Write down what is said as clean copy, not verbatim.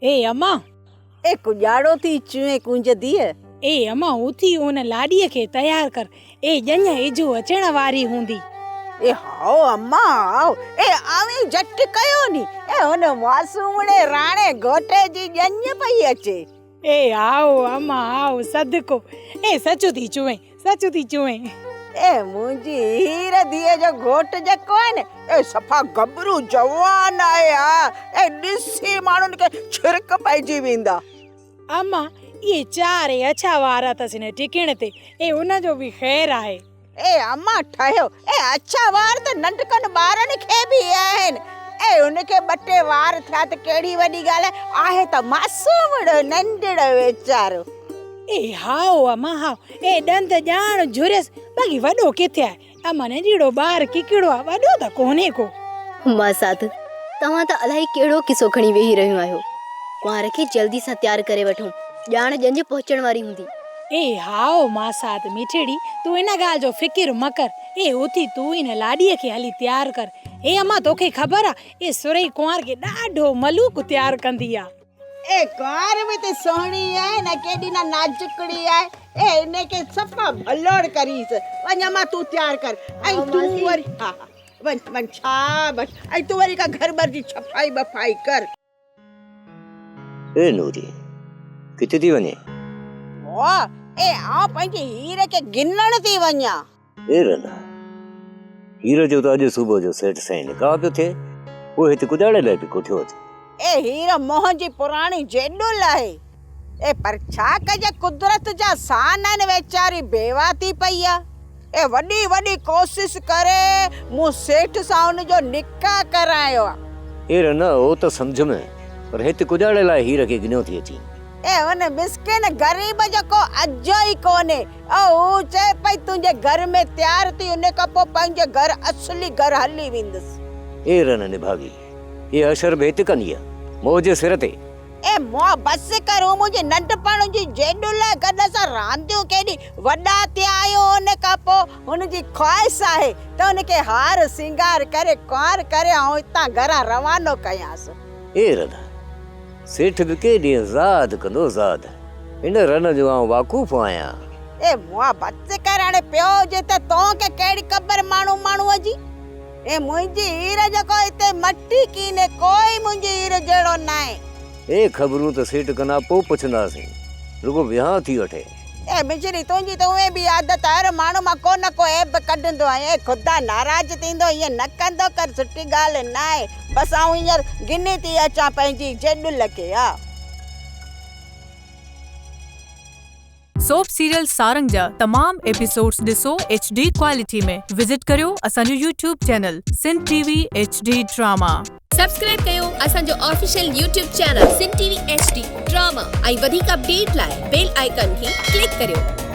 اي اما! اي ڪڄاڙو ٿي چوين ڪونج ڌيء. اي اما اٿي ان لاڏيء کي تيار ڪر، اي ڄڃ اجهو اچڻ واري هوندي. اي هائو اما هائو، اي اوهين جهٽ ڪيو ني، اي هن معصومڙي راڻي گهوٽي جي ڄڃ پئي اچي. اي هائو اما هائو صدقو، اي سچ ٿي چوين. سچ ٿي چوين. اي منهنجي هير ڌيء جو گهوٽ جيڪو آهي نه اي صفا گبرو جوان آهي ها اي ڏسي ماڻهن کي ڇرڪ پئجي ويندا. اما اهي چار اي اڇا وار اٿس هن ٽڪڻ تي اي ان جو به خير آهي. اي اما ٺهيو اي اڇا وار ته ننڍڪن ٻارن کي به آهن اي هن کي ٻه ٽي وار ٿيا ته ڪهڙي وڏي ڳالهه آهي، آهي ته معصومڙو ننڍڙو ويچارو. اي هائو امان هائو، اي ڏند ڄاڻ جهريس، باقي وڏو ڪٿي آهي، امان ننڍڙو ٻار ڪڪڙو آ، وڏو ته ڪونهي ڪو. ماسات، توهان ته الائي ڪهڙو قصو کڻي ويهي رهيون آهيو. ڪنوار کي جلدي سان تيار ڪري وٺون، ڄاڻ ڄڃ پهچڻ واري هوندي. اي هائو ماسات مٺڙي، تون ان ڳالهه جو فڪر مه ڪر، اي اٿي تون ان لاڏيء کي هلي تيار ڪر. اي امان توکي خبر آ، اي سرهي ڪنوار کي ڏاڍو ملوڪ تيار ڪندي آ. اي ڪنوار به ته سهڻي آهي نه ڪيڏي نه نازڪڙي آهي اي ان کي صفا ڀلوڙ ڪريس وڃ امان تون تيار ڪر ۽ تون وري ها ها وڃ وڃ شابش ۽ تون وري ڪا گهر بر جي ڇڦائي ٻڦائي ڪر. اي نوري ڪٿي ٿي وڃين؟ واهه اي آئون پنهنجي هير کي گنڻ ٿي وڃان. اي رنا! هير جو ته اڄ صبح جو سيٺ سائين نڪاح پيو ٿئي، پوء هت ڪڄاڙي لاء پئي ڪوٺيو اچ. اي هير منهن جي پراڻي جيڏول آهي. اي پر ڇا ڪجي قدرت جا سان آهن ويچاري بيواهه ٿي پئي آ. اي وڏي وڏي ڪوشش ڪري مون سيٺ سان ان جو نڪاح ڪرايو آ. اي رنا! اهو ته سمجهه ۾ پر هت ڪڄاڙي لاء هير کي گنيو ٿي اچين. اي هن مسڪين غريب جو ڪو اجهو ئي ڪونهي. او هو چئي پئي تنهنجي گهر ۾ تيار ٿي ان کان پوء پنهنجي گهر اصلي گهر هلي ويندس. اي رن نڀاڳي، اي حشر به هت ڪندينء، منهنجي سر تي. اي مئا بس ڪر، هو منهنجي ننڍپڻ جي جيڏول ۽ گڏ اسان رانديون کيڏي وڏا ٿيا آهيون، ان کان پوء هن جي خواهش آهي ته هن کي هار سينگار ڪري ڪنوار ڪري آئون هتان گهران روانو ڪيانس. اي رن! سيٺ به ڪي ڏينهن زاد ڪندو زاد. هن رن جو آئون واقوف آهيان. اي مئا بس ڪر هاڻي پيو هجي ته تون کي ڪهڙي خبر ماڻهو ماڻهوء جي. اي منهنجي هير جو ڪو هتي مٽ ئي ڪينهي ڪوئي منهنجي هير جهڙو ناهي. اي خبرون ته سيٺ ڪنا پوء پڇنداسين. رڳو ويهان ٿي وٺي. اي مشري تنهنجي ته اونئين به عادت هر ماڻهو مان ڪو نه ڪو عيب ڪڍندو آهين. اي خدا ناراض ٿيندو ائين نه ڪندو ڪر سٺي ڳالهه ناهي. بس آئون هينئر گني ٿي اچان پنهنجي جيڏل کي ها. سوپ سيريل سارنگ جا تمام ايپيسوڊز ڏسو ايڇ ڊي ڪوالٽي ۾ وزٽ ڪريو اسان جو YouTube channel Sindh T V H D drama. Subscribe ڪيو اسان جو official YouTube channel Sindh T V H D drama ۽ وڌيڪ اپڊيٽ لاء بيل آئيڪان کي ڪلڪ ڪريو.